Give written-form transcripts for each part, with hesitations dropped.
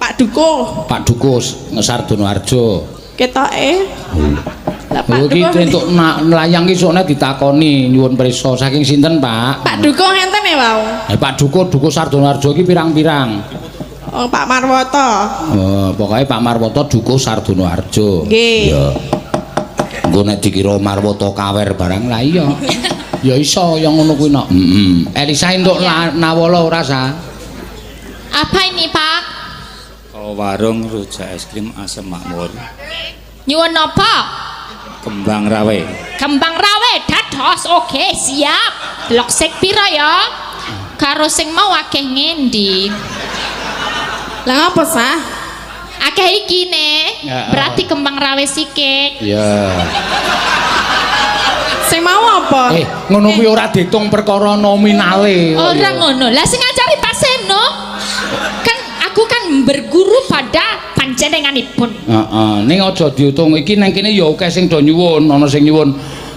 Pak Dukuh. Pak Dukuh Sardono Harjo. Ketoke. Lah Pak Oh, iki Dukuh. entuk layang ki sokne ditakoni nyuwun prisa saking sinten, Pak? Pak Dukuh ngenten ya wau. Eh, Pak Dukuh, Dukuh Sardono Harjo iki pirang-pirang. Oh, Pak Marwoto. Oh, pokoke Pak Marwoto Dukuh Sardono Harjo. Nggih. Iya. Engko nek dikira Marwoto kawer barang lah iya. Ya iso yang ngono kuwi nok. Heeh. Elisa entuk nawala ora sa? Apa ini, Pak? Oh, warung rujak es krim Asem Makmur. Nyuwun napa? Kembang rawe. Kembang rawe dados. Oke, siap. Delok sik pira ya? Karo sing mau akeh ngendi? Lah ngapa sah? Akeh iki ne. Ya, Berarti kembang rawe sikik. Iya. Sing mau apa? Eh, ngono kuwi ora diitung perkara nominale. Ora ngono. Lah sing ngajari Pak Seno. Kan aku kan berguru pada panjenenganipun. Heeh, ning aja diutung iki nang kene ya akeh sing do nyuwun, ana sing nyuwun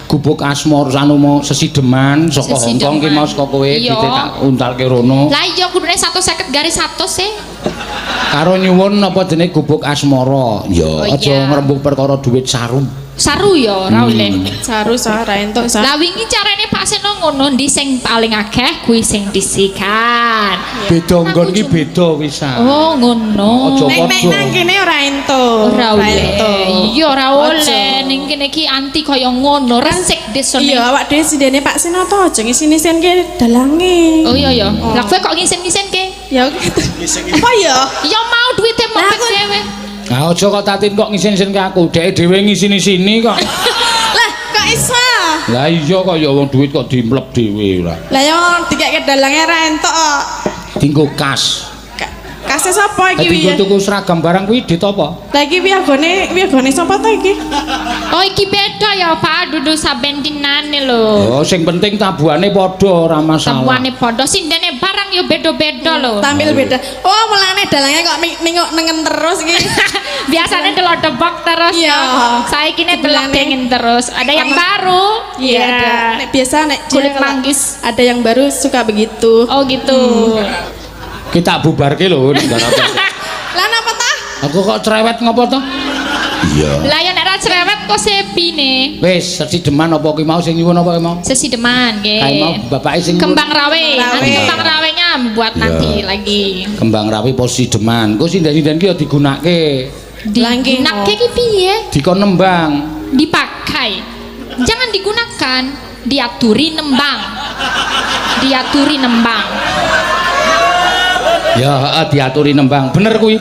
gubuk asmara sanumo sesideman saka Hongkong ki mau saka kowe tak untalke rono. Lah iya kudune 150 garis 100 sih. Karo nyuwun apa jenenge gubuk asmara. Ya, Oh, aja iya. ngrembug perkara dhuwit saru. Saru ya ora oleh. Saru sah ra entuk sah. Lah wingi carane Pak Seno ngono ndi sing paling akeh kuwi sing disikan. Beda nggon ki Aku beda wisan. Oh ngono. Aja Nek nek padha. nang kene ora entuk. Ora oleh. entuk. Iya ora oleh. Aja. Ning kene iki anti kaya ngono, resik desane. Iya, awak dhewe sindene Pak Seno to aja ngisin-isinke dalange. Oh iya iya. Lah kowe kok ngisin-ngisinke? Ya gitu. Apa ya? Ya mau duwite Lah, mopet aku- dhewe. Lah aja kok Tatin kok ngisin-isin ke aku. Dhek dhewe ngisin-isini kok. Lah, kok iso? Lah iya kok ya wong duit kok dimleb dhewe ora. Lah ya dikekke dalange ra entuk kok. Dinggo kas. Kase sapa Lah iki dinggo piye? tuku seragam barang kuwi dit apa? Lah iki wiyagone sapa to iki? Oh iki beda ya Pak, dudu saben dinane lho. Oh, sing penting tabuhane padha ora masalah. Tabuhane padha, sindene barang yo beda-beda lho. Tampil beda. Oh, mulane dalange kok ningok nengen terus iki. Biasanya delok debok terus Iya. ya. Saiki ne delok Sebelahnya. dengin terus. Ada yang baru. Iya, ada. Nek biasa nek dia Kulit kalau manggis. ada yang baru suka begitu. Oh gitu. Kita bubarke lho nek Lah napa ta? Aku kok cerewet ngopo to? Iya. Lah ya nek ra cerewet kok sepi ne. Wis, sesideman apa ki mau sing nyuwun apa ki mau? Sesideman nggih. Kae mau bapake sing nyuwun. Kembang rawe. Nanti Rawe. kembang rawenya buat Iya. nanti lagi. Kembang rawi apa sideman? Engko sinden-sinden ki ya digunake, Digunake ki piye? dikon nembang. Dipakai. Jangan digunakan, diaturi nembang. Diaturi nembang. Ya, heeh diaturi nembang. Bener kuwi.